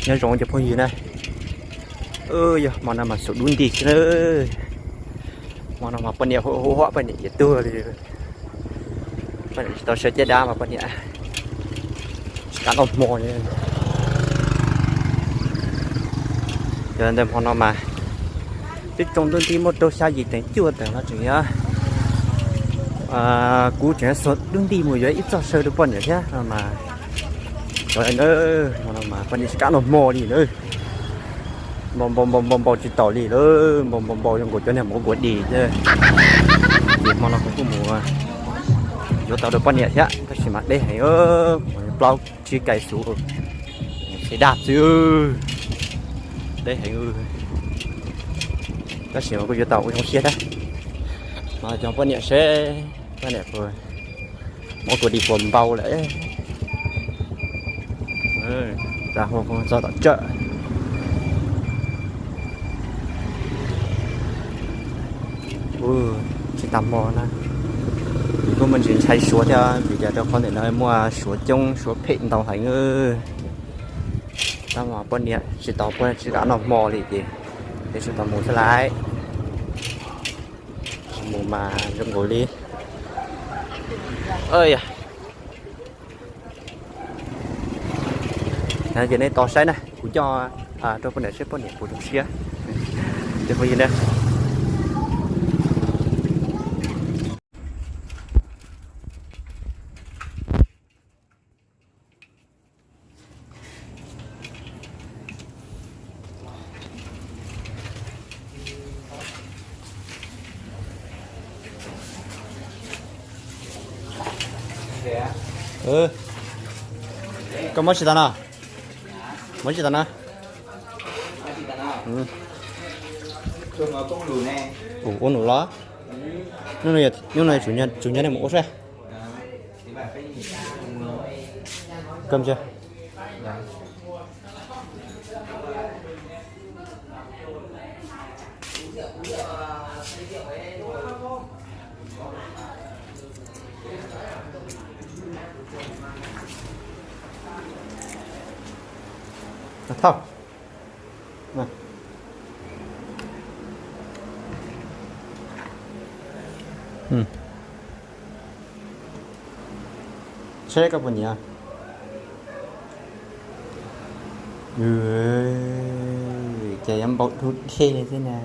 Nyob zoo cov phooj ywg na, yog hmo no mas xum dub nti xwb na. Hmo no mas poj niam hu hu huab poj niam yuav tuag li. Poj niam tsis tau sawv caj dab mas poj niam tsis kam noj hmo li. Yog ntawm hmo no mas twb tsaus ntuj nti muaj rau xya yim teev cuaj teev no tseem yog kuv tseem xum dub nti mus yuav ib txoj saw rau poj niam thiab no mas. Hmo no mas poj niam tsis kam noj hmo li na. Npau npau npau npau npau tsis taus li lawm, npau npau npau zoo nkaus cov niag mov kuav dis thiab. Ces hmo no kuv kuj mus yuav tau rau poj niam thiab tab sis mas deb heev, plaub tsib kais xum, xav dab xwb, deb heev. Tab sis mas kuj yuav tau ua zoo siab thiab. No cov poj niam seb poj niam puas, mov kuav dis puas npau lawm. Txog tom tsawm. Tsis tas hmo na, kuj muaj ntsis ntshai suav thiab vim tias rau qhov ntawm no muaj suav coob suav phem ntau heev. Tab mas poj niam tsis tau, poj niam tsis kam noj hmo li ces peb tsis tau mus xwb lauj. Tsis mus mas zoo nkaus li. Ces nej tos saib na, kuv coj rau poj niam seb poj niam puas zoo siab. Ces phooj ywg na, koj muab tsis tau no, muab tsis tau na. Ua num los, hnub no tsum nyob nej mus ua saib. Koj mus. Thauj. Seb koj puas nyiam. Ces yuav npau dub dej li thiab na.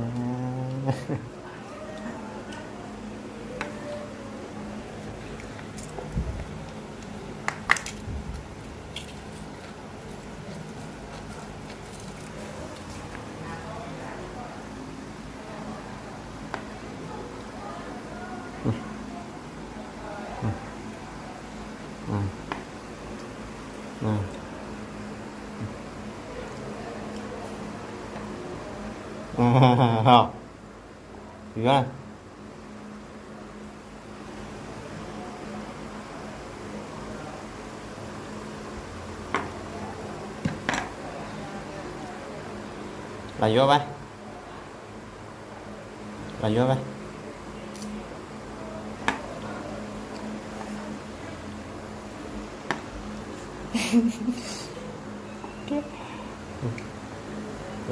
Lam yuav mas, lam yuav mas.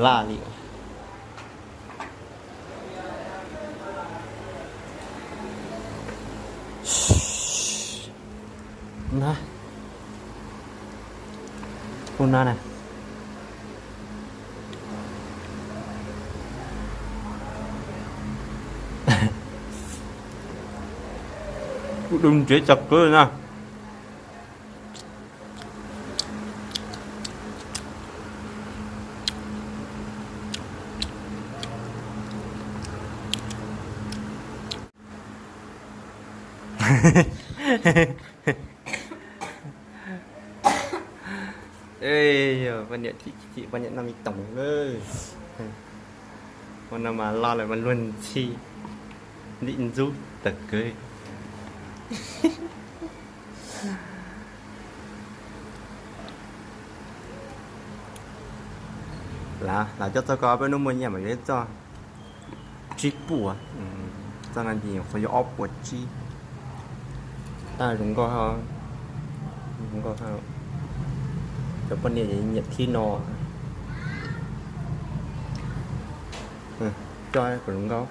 Laj li. Na, kuv na na. Kuv dub ntshiab tshaj plaws na. Poj niam chim chim, poj niam noj me toom lawm. Ua no mas loj lawm mas luag ntxhi, ntim ntxub tawm kawg. Lam coj txog ko peb hnub muaj nyiaj mas yuav ib txoj tsib puas, txoj no ces nyuam qhuav yuav ob puas tsib. Tab zoo nkauj, zoo nkauj. Cov poj niam nyiam thib no. Txog tsis zoo nkauj,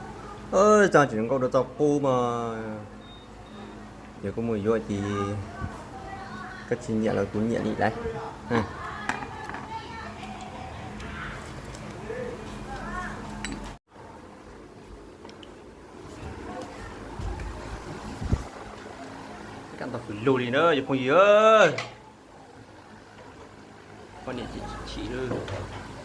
txog tsis zoo nkauj rau txoj qub mas, yog koj mus yuav ces koj tsis nyiam los kuv nyiam li lauj. Kaj ntog fwm lug li na cov phooj ywg. Poj niam chim chim lawm.